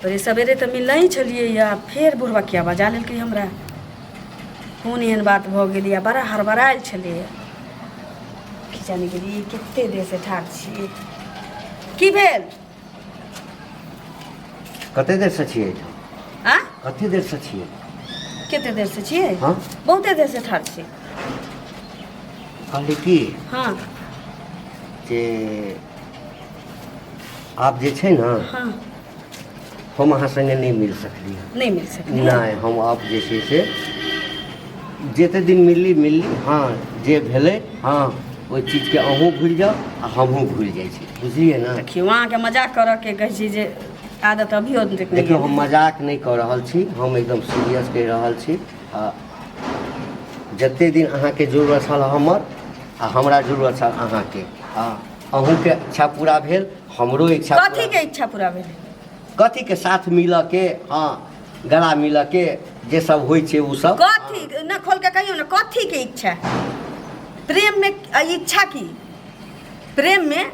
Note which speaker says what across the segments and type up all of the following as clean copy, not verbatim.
Speaker 1: पहिले सवेरे तऽ मिलनहि छलियै यऽ आ फेर बुढ़बा किया बजा लेलकै हमरा कोन एहन बात भऽ गेलै आ बड़ा हड़बड़ायल छलैया की जाने गेलियै कते देरसँ ठाढ़ छियै की भेल
Speaker 2: कते देरसँ छियै एहिठाम
Speaker 1: आ
Speaker 2: कते देरसँ छियै
Speaker 1: कते देरसँ छियै
Speaker 2: हँ
Speaker 1: बहुते देरसँ ठाढ़ छियै
Speaker 2: कहली की
Speaker 1: हँ
Speaker 2: जे आब जे छै ने
Speaker 1: हँ
Speaker 2: हम अहाँ संगे नहि मिल सकलियै
Speaker 1: नहि मिल सकलियै
Speaker 2: नहि हम आब जे छै से जते दिन मिलली मिलली हँ जे भेलै हँ ओहि चीजके अहूँ भूलि जाउ आ हमहूँ भूलि जाइ छी बुझलियै ने
Speaker 1: देखियौ अहाँके मजाक करऽके कहै छी जे आदत अभियो तक नहि
Speaker 2: देखियौ हम
Speaker 1: गेल।
Speaker 2: मजाक नहि कऽ रहल छी हम एकदम सीरियस कहि रहल छी आ जते दिन अहाँके जरूरत छल हमर आ हमरा जरूरत छल अहाँके हँ अहूँके इच्छा पूरा भेल हमरो इच्छा पूरा
Speaker 1: कथी के इच्छा पूरा भेलै
Speaker 2: कथीके साथ मिलऽके हँ गला मिलऽके जे सब होइ छै ओ सब
Speaker 1: कथी न खोल के कहियौ ने कथी के इच्छा प्रेम में इच्छा की प्रेम में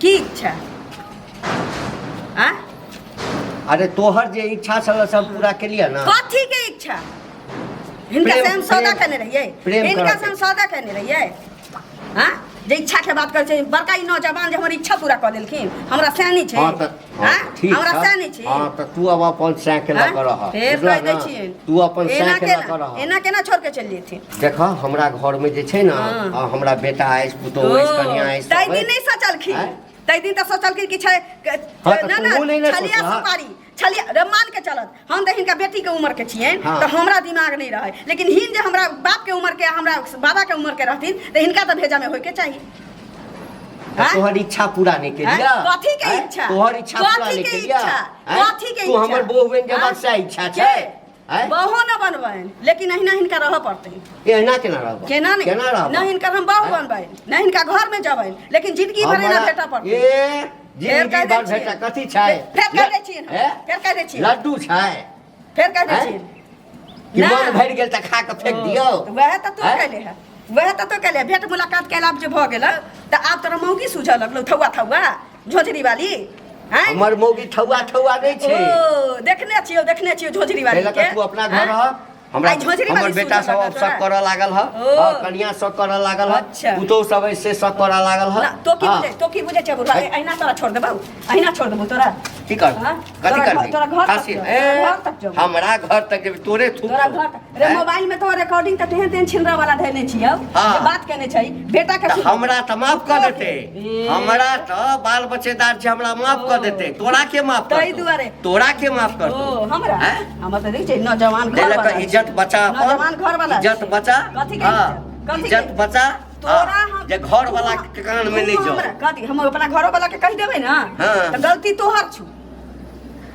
Speaker 1: की इच्छा आ
Speaker 2: अरे तोहर जे इच्छा छल सब पूरा केलियै ने
Speaker 1: कथी के इच्छा हिनका से हम सौदा केने रहियै
Speaker 2: प्रेम
Speaker 1: हिनका
Speaker 2: करऽके।
Speaker 1: से हम सौदा केने रहियै हाँ जे इच्छा के बात करै छै बड़का ई नौजवान जे हमर इच्छा पूरा कऽ देलखिन हमरा सैनी छै
Speaker 2: हाँ तऽ हाँ,
Speaker 1: हाँ?
Speaker 2: ठीक
Speaker 1: हमरा
Speaker 2: छ।
Speaker 1: सैनी छै
Speaker 2: हाँ तऽ तू अब अपन सैं के लऽ कऽ रह
Speaker 1: फेर
Speaker 2: बुझलह
Speaker 1: कहि दै
Speaker 2: ने?
Speaker 1: छियनि
Speaker 2: तू अपन
Speaker 1: एना
Speaker 2: सैं के लऽ
Speaker 1: केना
Speaker 2: कऽ रह
Speaker 1: एना केना छोड़ के चलि जेथिन
Speaker 2: देख हमरा घर में जे छै ने
Speaker 1: हाँ।
Speaker 2: हाँ, हमरा बेटा अछि पुतोहु अछि कनिया अछि
Speaker 1: ताहि
Speaker 2: सब
Speaker 1: दिन
Speaker 2: अछि।
Speaker 1: नहि सोचलखिन
Speaker 2: आँय?
Speaker 1: ताहि दिन तऽ सोचलखिन कि छै
Speaker 2: हाँ, तऽ
Speaker 1: ना ना
Speaker 2: तूहू नहि ने
Speaker 1: छलिया
Speaker 2: सोचलह।
Speaker 1: सुपारी छलिया रे मान के चलत हम तऽ हिनका बेटी के उम्र के छियनि
Speaker 2: हाँ।
Speaker 1: तऽ हमरा दिमाग नहि रहै लेकिन हिन जे हमरा बाप के उम्र के हमरा बाबा के उम्र के रहथिन तऽ हिनका तऽ भेजा में होय के चाही
Speaker 2: तऽ
Speaker 1: आँय?
Speaker 2: तोहर इच्छा पूरा नहि केलिया
Speaker 1: आँय? कथी के
Speaker 2: आँय?
Speaker 1: इच्छा?
Speaker 2: तोहर इच्छा पूरा
Speaker 1: कथी
Speaker 2: नहि
Speaker 1: के
Speaker 2: केलिया
Speaker 1: इच्छा?
Speaker 2: आँय?
Speaker 1: कथी के
Speaker 2: तू
Speaker 1: इच्छा?
Speaker 2: हमर बहु बनि जेबाक
Speaker 1: आँय?
Speaker 2: सएह इच्छा
Speaker 1: के?
Speaker 2: छै आँय?
Speaker 1: बहु न बनबनि लेकिन अहिना हिनका रहऽ पड़तै
Speaker 2: एना केना रहब
Speaker 1: केना नहि
Speaker 2: केना रहब
Speaker 1: न हिनकर हम बहु
Speaker 2: आँय?
Speaker 1: बनबनि न हिनका घर में जबनि लेकिन जिंदगी भर एना
Speaker 2: हमरा-
Speaker 1: भेटऽ पड़तै
Speaker 2: ए
Speaker 1: फेर
Speaker 2: जिंदगी
Speaker 1: कहि दै
Speaker 2: भर
Speaker 1: छियै।
Speaker 2: भेटा कथी छै
Speaker 1: फेर कहि दै छियै हम।
Speaker 2: ए?
Speaker 1: फेर कहि दै छियै।
Speaker 2: लड्डू छै
Speaker 1: फेर कहि दै
Speaker 2: आँय?
Speaker 1: छियै
Speaker 2: कि
Speaker 1: ना।
Speaker 2: मन भरि गेल तऽ खा कऽ फेंक दियौ
Speaker 1: वएह तऽ तू
Speaker 2: आँय?
Speaker 1: कैले है वएह तऽ तू कैले भेंट मुलाकात कैला आब जे भऽ गेल तऽ आब तोरा मौगी सूझऽ लगलौ थौआ थौआ झोझरी वाली आँय?
Speaker 2: हमर मौगी ठौआ ठौआ नहि छै
Speaker 1: ओ देखने छियौ देखने छियौ झोझरी वाली
Speaker 2: ताहि लऽ
Speaker 1: के
Speaker 2: कऽ तू अपना घर
Speaker 1: आँय?
Speaker 2: रह हमरा
Speaker 1: आइ झोझरी
Speaker 2: हमर
Speaker 1: वाली
Speaker 2: बेटा
Speaker 1: सूझऽ
Speaker 2: सब
Speaker 1: लगल
Speaker 2: अब
Speaker 1: तोरा?
Speaker 2: शक करऽ लागल ह
Speaker 1: ओ।
Speaker 2: हाँ, कनिया शक करऽ लागल ह
Speaker 1: अच्छा।
Speaker 2: पुतोहु सब ऐसे शक करऽ लागल ह
Speaker 1: ना तो की
Speaker 2: हाँ।
Speaker 1: बुझै तो की बुझै छै बुढ़वा अहिना तोरा छोड़ देबौ अहिना छोड़ देबौ तोरा
Speaker 2: की कर
Speaker 1: हाँ?
Speaker 2: कथी
Speaker 1: तोरा
Speaker 2: करबी
Speaker 1: तोरा घर तक
Speaker 2: फांसी
Speaker 1: जाउ,
Speaker 2: ए,
Speaker 1: तोरा घर तक जाउ।
Speaker 2: हमरा घर तक जेबी तोरे थूक
Speaker 1: तोरा घर तक रे
Speaker 2: हैं?
Speaker 1: मोबाइल में तो रिकॉर्डिंग तऽ तेहन तेहन छिनरा वाला धैले छियौ
Speaker 2: हाँ।
Speaker 1: जे बात केने छै बेटा के
Speaker 2: तऽ
Speaker 1: सुन।
Speaker 2: हमरा तऽ माफ कऽ देते
Speaker 1: ए।
Speaker 2: हमरा तऽ बाल बच्चेदार छै हमरा माफ कऽ देते तोरा के माफ
Speaker 1: ताहि
Speaker 2: करतौ
Speaker 1: दुआरे।
Speaker 2: तोरा के माफ करतौ
Speaker 1: ओ हमरा
Speaker 2: हैं?
Speaker 1: हमर तऽ देखै छै नौजवान
Speaker 2: ताहि
Speaker 1: घर
Speaker 2: लऽ
Speaker 1: वाला
Speaker 2: कऽ इज्जत बचा अपन
Speaker 1: नौजवान घर वाला
Speaker 2: इज्जत बचा
Speaker 1: कथी के
Speaker 2: हाँ,
Speaker 1: इज्जत? कथी के?
Speaker 2: इज्जत बचा
Speaker 1: तोरा
Speaker 2: हाँ,
Speaker 1: हम
Speaker 2: जे घर वाला के कान में नहीं
Speaker 1: तू
Speaker 2: जाओ
Speaker 1: हमरा कथी हम अपना घरो वाला के कहि देबै ना
Speaker 2: हाँ।
Speaker 1: तऽ गलती तोहर छु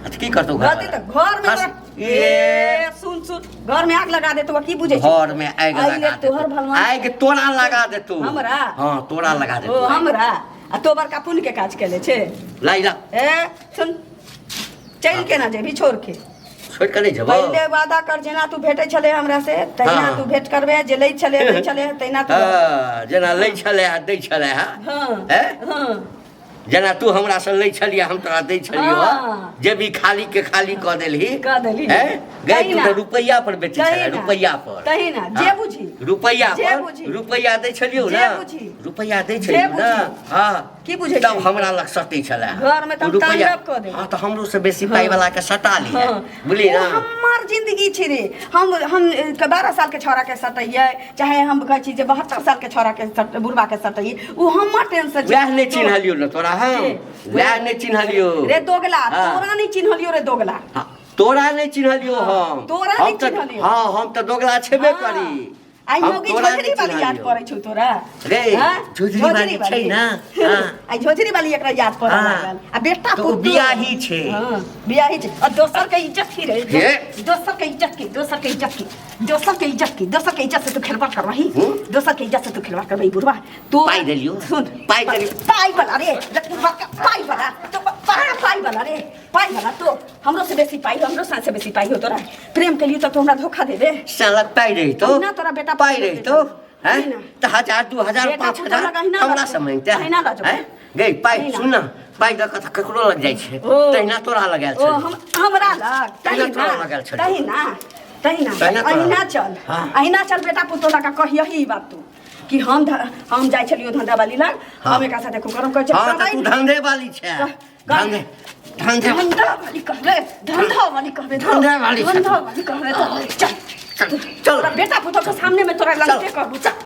Speaker 2: अच्छा की करतौ घर
Speaker 1: गलती तऽ घर में तोरा-
Speaker 2: ए
Speaker 1: ए सुन सुन घर में आग लगा देतो की बुझै छी
Speaker 2: घर में आगि
Speaker 1: आइ ले
Speaker 2: लगा
Speaker 1: तोहर
Speaker 2: देतौ
Speaker 1: भगवान
Speaker 2: आगि तोरा लगा देतौ
Speaker 1: हमरा?
Speaker 2: हाँ तोरा लगा
Speaker 1: ओ
Speaker 2: देतौ आगि।
Speaker 1: हमरा आ तो बड़का पुण्य के काज केले छै
Speaker 2: लाई ला
Speaker 1: ए सुन चलि केना जेबही छोड़ के
Speaker 2: छोड़ के नहीं जेबौ
Speaker 1: पहिले वादा कर जेना तू भेटै छलै हमरा से तहिना
Speaker 2: हाँ।
Speaker 1: तू भेट करबे जे लै छलै दै छलै तहिना तू
Speaker 2: हाँ, जेना लै छलै आ दै छलै हा
Speaker 1: हाँ
Speaker 2: हैं?
Speaker 1: हाँ
Speaker 2: जेना तू हमरा से लै छलियै हम तोरा दै छलियौ
Speaker 1: हाँ।
Speaker 2: जे भी खाली के खाली कऽ देलही
Speaker 1: कऽ देलही।
Speaker 2: हैं? गै तू
Speaker 1: तहिना।
Speaker 2: तऽ रुपैआ पर बेचै छलै
Speaker 1: तहिना।
Speaker 2: रुपैआ पर
Speaker 1: तहिना, जे
Speaker 2: हाँ।
Speaker 1: बुझी।
Speaker 2: रुपैआ
Speaker 1: जे
Speaker 2: पर
Speaker 1: बुझी।
Speaker 2: रुपैआ दै छलियौ
Speaker 1: जे
Speaker 2: ने
Speaker 1: बुझी।
Speaker 2: रुपैआ दै
Speaker 1: जे
Speaker 2: छलियौ ने
Speaker 1: बुझी।
Speaker 2: हाँ
Speaker 1: की बुझै
Speaker 2: तब
Speaker 1: छी?
Speaker 2: हमरा लग सटै छलै
Speaker 1: घरमे तऽ हम
Speaker 2: रुपैआ
Speaker 1: तांडव कऽ देबै।
Speaker 2: हाँ तऽ हमरो से बेसी पाइ वाला के सटा ली
Speaker 1: हाँ।
Speaker 2: बुझली
Speaker 1: ओ
Speaker 2: ना
Speaker 1: हमर जिंदगी छी रे हम 12 साल के छौड़ा के सटैयै चाहे हम कहै छी जे 72 साल के छौड़ा के बुढ़बा के सटैयै ओ हमर टेंशन छै
Speaker 2: वएह नहि चिन्हलियौ ने तोरा हम
Speaker 1: के?
Speaker 2: वएह नहि चिन्हलियौ
Speaker 1: रे दोगला
Speaker 2: हाँ।
Speaker 1: तोरा नहि चिन्हलियौ रे दोगला
Speaker 2: हाँ, तोरा नहि चिन्हलियौ हम
Speaker 1: तोरा
Speaker 2: हम
Speaker 1: नहि
Speaker 2: तऽ
Speaker 1: चिन्हलियौ।
Speaker 2: हाँ हम तऽ दोगला छेबे
Speaker 1: हाँ।
Speaker 2: करी
Speaker 1: आइ
Speaker 2: हम
Speaker 1: मौगी
Speaker 2: तोरा
Speaker 1: झोझरी
Speaker 2: नहि
Speaker 1: वाली याद
Speaker 2: चिन्हलियौ।
Speaker 1: पड़ै छौ तोरा
Speaker 2: रे,
Speaker 1: हाँ?
Speaker 2: झोझरी वाली छै ने? हाँ।
Speaker 1: आइ झोझरी वाली एकरा याद पड़ऽ
Speaker 2: हाँ।
Speaker 1: लागल आ बेटा
Speaker 2: तऽ ओ
Speaker 1: पुतोह।
Speaker 2: बियाही छै।
Speaker 1: हाँ, बियाही छै आ दोसर के इज्जत की रे
Speaker 2: हे।
Speaker 1: दोसर के इज्जत की दोसर के इज्जत की दोसर के इज्जत की दोसर के इज्जत से तू खेलवाड़ करबही
Speaker 2: हूँ?
Speaker 1: दोसर के इज्जत से तू खेलवाड़ करबही बुढ़वा तू
Speaker 2: पाइ देलियौ।
Speaker 1: सुन
Speaker 2: पाइ देलियौ।
Speaker 1: पाइ वाला रे बड़का पाइ वाला तो बड़ा पाइ वाला रे पाइ वाला तो हमरो से बेसी पाइ हो हमरो से बेसी पाइ हो तोरा प्रेम के लिए तो तू हमरा धोखा दे दे
Speaker 2: साला पाइ रहितो
Speaker 1: अहिना तोरा बेटा
Speaker 2: पाइ
Speaker 1: पुतोह
Speaker 2: रहितो
Speaker 1: देतौ।
Speaker 2: हैं
Speaker 1: अहिना।
Speaker 2: तऽ हजार 2000
Speaker 1: बेटा
Speaker 2: पाँच
Speaker 1: पुतोह
Speaker 2: हजार
Speaker 1: लग अहिना
Speaker 2: हमरा
Speaker 1: लऽ
Speaker 2: से मांगते
Speaker 1: अहिना लऽ जेबौ।
Speaker 2: हैं गई पाइ
Speaker 1: अहिना।
Speaker 2: सुन ना पाइ दऽ कऽ तऽ ककरो लग जाइ छै।
Speaker 1: ओ।
Speaker 2: तहिना तोरा लग आयल
Speaker 1: ओ
Speaker 2: छलियौ।
Speaker 1: हम हमरा लग
Speaker 2: तहिना
Speaker 1: तहिना
Speaker 2: तोरा लग आयल छलियौ।
Speaker 1: तहिना तहिना
Speaker 2: तहिना तोरा
Speaker 1: अहिना
Speaker 2: लग।
Speaker 1: चल।
Speaker 2: हाँ।
Speaker 1: अहिना चल बेटा पुतोह लऽ कऽ कहियही ई बात तू कि हम जाइ छलियौ धंधा वाली लग।
Speaker 2: हाँ।
Speaker 1: हम एकरा साथे कुकर्म करै
Speaker 2: हाँ, तऽ तू
Speaker 1: छलियै।
Speaker 2: धंधे वाली छै। धंधे धंधे
Speaker 1: धंधा वाली कहबे, धंधा वाली कहबे,
Speaker 2: धंधे वाली छै।
Speaker 1: धंधा वाली कहबे। तऽ चल।
Speaker 2: चल।
Speaker 1: तोरा बेटा पुतोह के सामने में तोरा लंगटे
Speaker 2: चल।
Speaker 1: कहबू, चल।